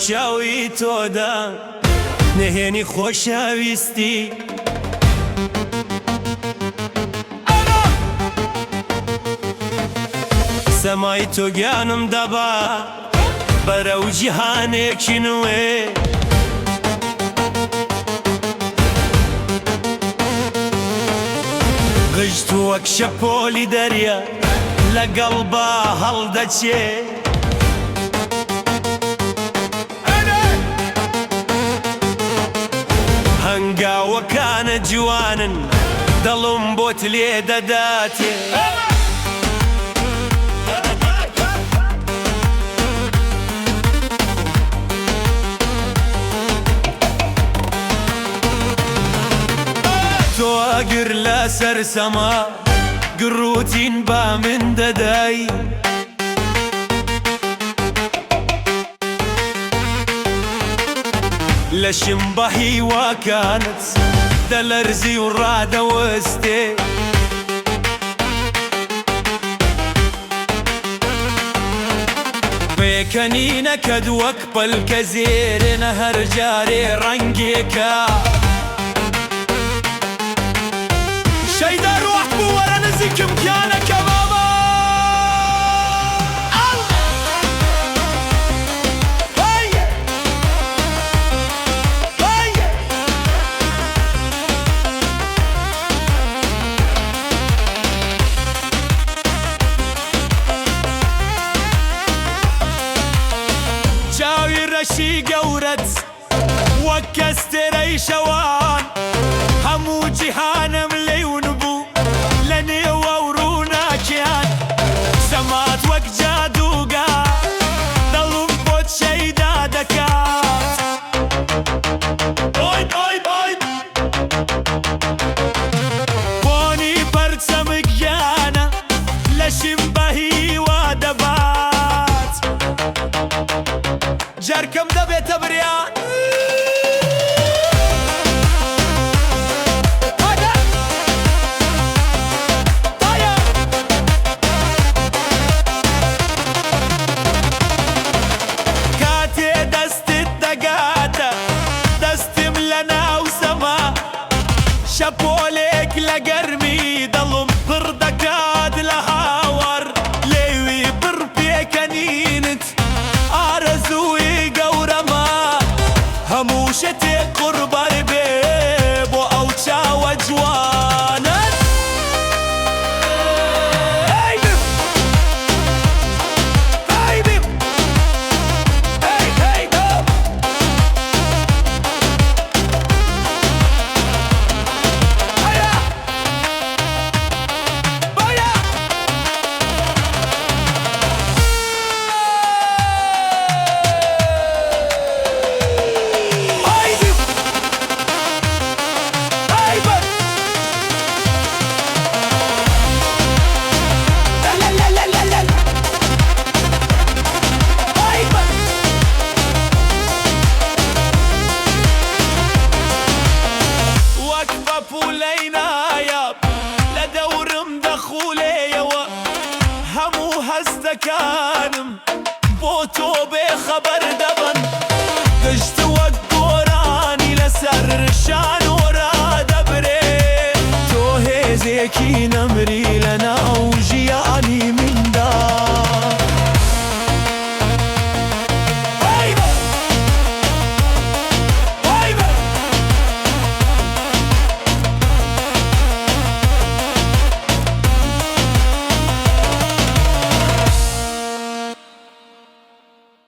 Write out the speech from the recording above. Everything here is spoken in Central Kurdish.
چاوی تۆدا نهێنی خۆشەویستی. سەمای تۆ گیانم دەبا بەرەو جیهانێکی نوێ. قژت وەک شەپۆلی دەریا لەگەڵ با هەڵدەچێ. هەنگاوەکانت جوانن دڵم بۆت لێ دەداتێ. تۆ ئاگر لەسەر سەما گڕوتین با من دەدای. لەشم بە هیواکانت دەلەرزی و ڕادەوەستێ. پێکەنینەکەت وەک پەلکە زێرێنە هەر جارێ ڕەنگێکە. شەیدا ڕۆح بوو وەرە نزیکم گیانەکەم ئامان. هەی هەی. چاوی ڕەشی گەورەت وەک ئەستێرەی شەوان، هەموو جیهانم لێی ون بوو لە نێو ئەو ڕووناکیان. سەمات وەک جادووگا دڵم بۆت شەیدا دەکات. بۆنی پەرچەمک گیانە لەشم بە هیوا دەبات. جەرگم دەبێتە بریان. کاتێ دەستت دەگاتە دەستم لە ناو سەما، شەپۆلێک لە گەرمی دڵم پڕ دەکات لە هاوار. لێوی بڕ پێکەنینت ئارەزووی گەورەمە، هەموو شتێک قوربان بێ بۆ ئەو چاوە جوانەت. وەک پەپوولەی نایاب لە دەورم دەخولێیەوە، هەموو هەستەکانم بۆ تۆ بێ خەبەر دەبن. گشت وەک گۆرانی لەسەر شانۆ ڕادەبرێ. تۆ هێزێکی نەمری لەناو ژیانی.